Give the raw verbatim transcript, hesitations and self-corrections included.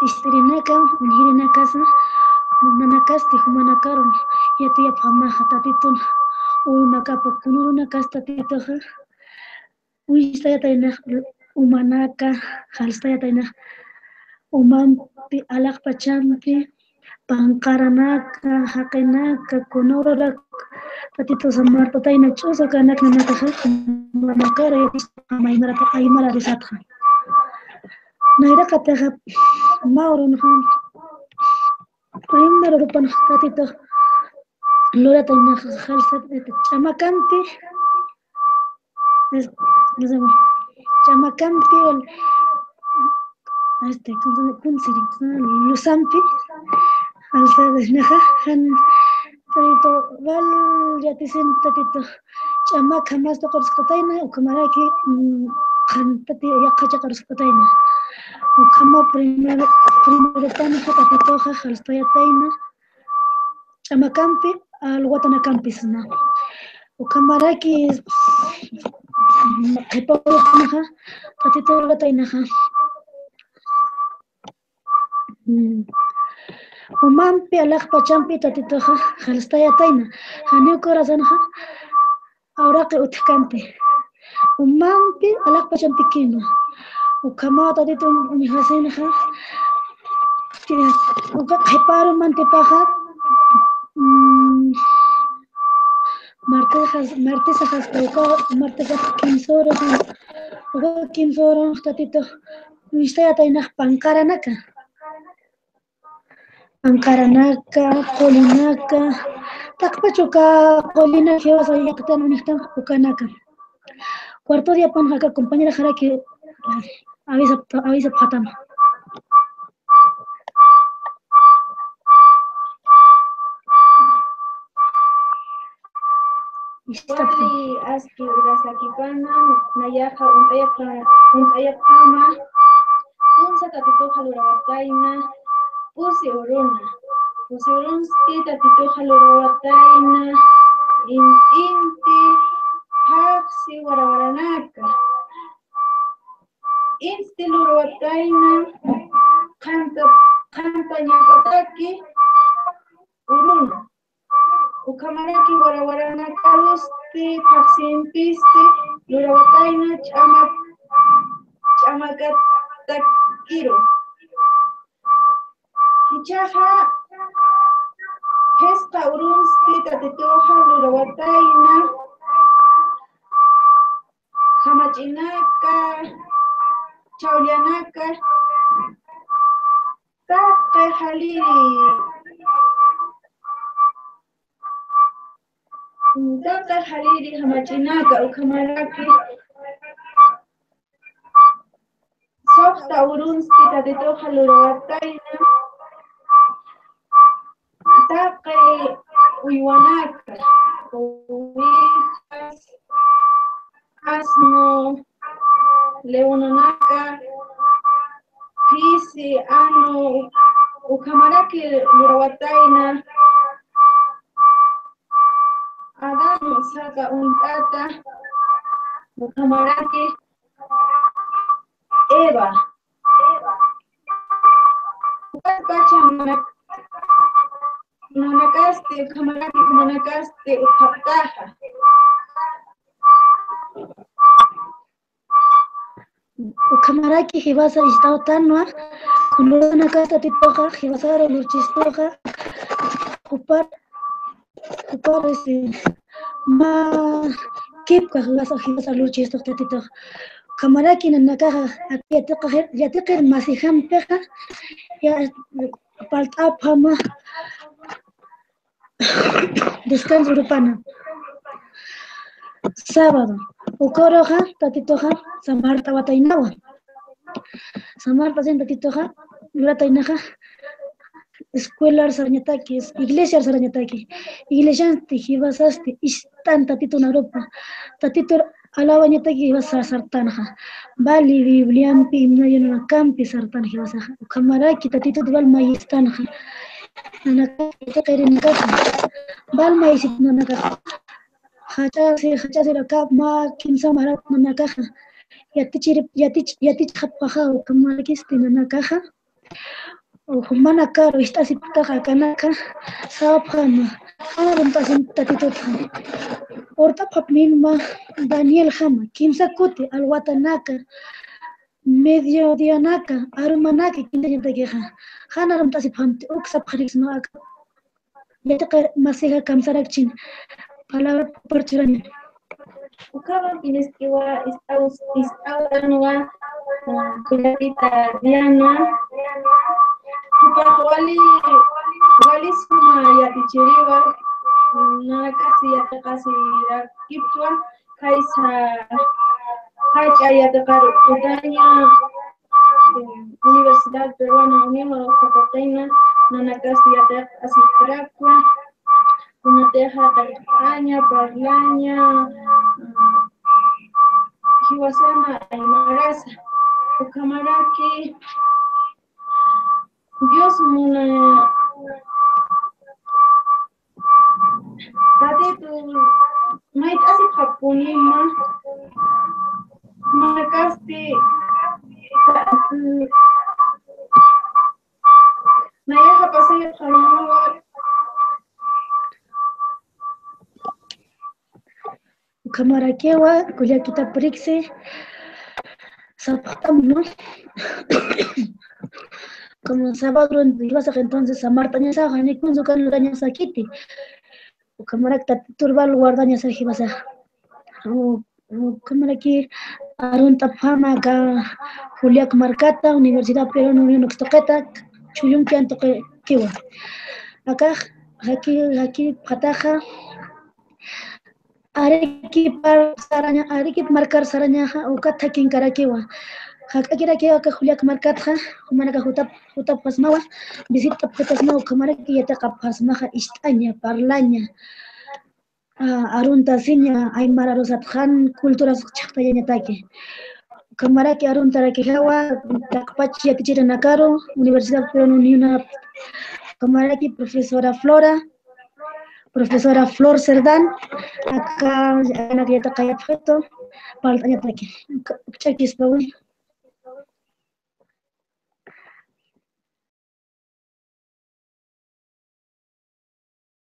Istirinaka, uñjirinakasa, nanakasti jumanakarun yatiyapxamaxa Tatitun, urunakapa, kun urunakasti Tatituxa, uñstayataynax umanaka, jalstayataynax umampi, alaxpachampi, panqaranaka, jaqinaka, kun ururak, Tatitu samartatayna ch'usa kanak nanakaxa, jumanakar yatiyapxama aymarata, aymara arisatxa. Nayraqatixa, mä urunxa, primero urupan Tatitux lurataynax jalsa, este, ch'amakampi, es, no sé, ch'amakampi, o, este, ¿cómo se llama? Luzampi, jalsa, naxa, jan, Tatitu, wal yatisin Tatitu. Ch'amak jamas tuqurusqatayna, ukhamaraki, mm, qhantati yaqha chaqarusqatayna. Ukhama primero, primeropanxa Tatituxa jalstayatayna. Ch'amakampi, alwatanakampis na. Ukhamaraki, qhipa urupanxa, Tatitu lurataynaxa. Mm. Umampi, alaxpachampi Tatituxa jalstayatayna. Janiw corazonxa, awraqi utjkampi. Umampi, alaxpachampi kima. Ukhamaw Tatitu uñjasinxa, uka qhipa urumantipaxa, mm, martesa, martesa hasta uka, martesa kimsa urux, uka kimsa urux Tatitux uñstayataynax panqaranaka. Panqaranaka, qulinaka, taqpach uka qulinaka jiwasa yaqtan uñjtan ukanaka. Cuarto diapanxa aka compañeraxaraki avisa, avisapxatama. Wali aski urasakipana, nayaxa uñt'ayapxama, uñt'ayapxama, kunsa Tatituxa lurawatayna, pusi uruna. Pusi urunsti Tatituxa lurawatayna, int'inti, phaxsi warawaranaka. Int'sti lurawatayna, qhanta, qhanta ñakataki uruna. Ukhamaraki warawaranakarusti, phaxsimpisti, lurawatayna ch'ama, ch'amakatakiru. Jichhaxa, phisqa urunsti Tatituxa lurawatayna, jamach'inaka, chhawllanaka, taqi jaliri, taqi jaliri jamach'inaka, ukhamaraki suxta urunsti Tatituxa lurawatayna, taqi uywanaka, ovejas, asno, leononaka, phisi, anu, ukhamaraki lurawatayna, Adán saka uñt'ata, ukhamaraki Eva. Ukatpacha nanak-, nanakasti, ukhamaraki nanakasti, ukhaptaxa. Ukhamaraki jiwasa istawtanwa, kunanakasti Tatituxa, jiwasaru lurchistuxa, jupar, jupar, este, mä kipka jiwasa, jiwasa lurchistuxa Tatituxa. Ukhamaraki nanakaxa, yatiqir, yatiqir masijampixa, ya, parlt'apxama, descanso urupana. Sábado. Uka uruxa, Tatituxa, samart'awataynawa. Samart'asin Tatituxa, lurataynaxa, escuelar sarañataki, iglesiar sarañataki. Iglesiansti, jiwasasti, ist'an Tatitun arupa. Tatitur alawañataki jiwasa sartanxa. Wali Bibliampi, himno y ayunonakampi sartan jiwasaxa. Ukhamaraki Tatitut wal mayistanxa. Nanakaki qirinakaxa. Wal mayisit nanakaxa. Jach'asi, jach'asir aka mä kimsa marat nanakaxa. Yatichir, yatich, yatichxapxaxa, ukhamarakisti nanakaxa. Jumanakaru ist'asipktaxa akanaka sapxama, jan arumt'asin Tatitutxa. Urt'apxapxinma Daniel jama, kimsa kuti alwatanaka, mediodianaka, arumanaka, kimsañatakixa. Jan arumt'asipxamti, uk sapxariksma aka. Yatiqar masixa kamsarakchin. Palabra parchuraña. Ukawa kiniskiwa ist'aw, ist'awtanwa, ah, kullakita Diana. Jupax wali, wali suma yatichiriwa, nanakasti yatiqasirakiptwa, kaysa, jach'a yatiqar tutaña, eh, Universidad Peruana Unión Lawsapaqina, nanakasti yatiqasirakwa, kunatixa qillqaña, parlaña, mm, jiwasana aymarasa, ukhamaraki, Dios muna, Tatitu, mayt'asipxapunima, manakasti, ta-, nayaxa pasayapxamuwa. Ukhamarakiwa, kullakita puriksi, sapxtam, ¿no? Como sábado, jiwasax entonces, samart'añasaxa, ni kunsu kan lurañasakiti. Ukhamarak Tatitur wal guardañasa jiwasaxa. U-, ukhamaraki arunt'apxama aka Juliaca markata, Universidad Peruana Unión uksa tuqita, Chullunkillan tuqikiwa. Akax, jaki, jaki pataxa, Arequipa saraña, Arequipa markar sarañaxa, ukat jakinkarakiwa. Jak'akirakiwa aka Juliaca markatxa, jumanaka jutap, jutapxasmawa, visitapxitasmawa, ukhamaraki yatiqapxasmaxa, ist'aña, parlaña, a, aruntasiña, aymar arusat jan culturas chhaqtayañataki. Ukhamaraki aruntarakiwa, taqpach yatichirinakaru, Universidad Peruana Unión, ukhamaraki profesora Flora, profesora Flor Cerdán, aka, anak yatiqayapxitu, parlt'añataki. Ukch'akispawi.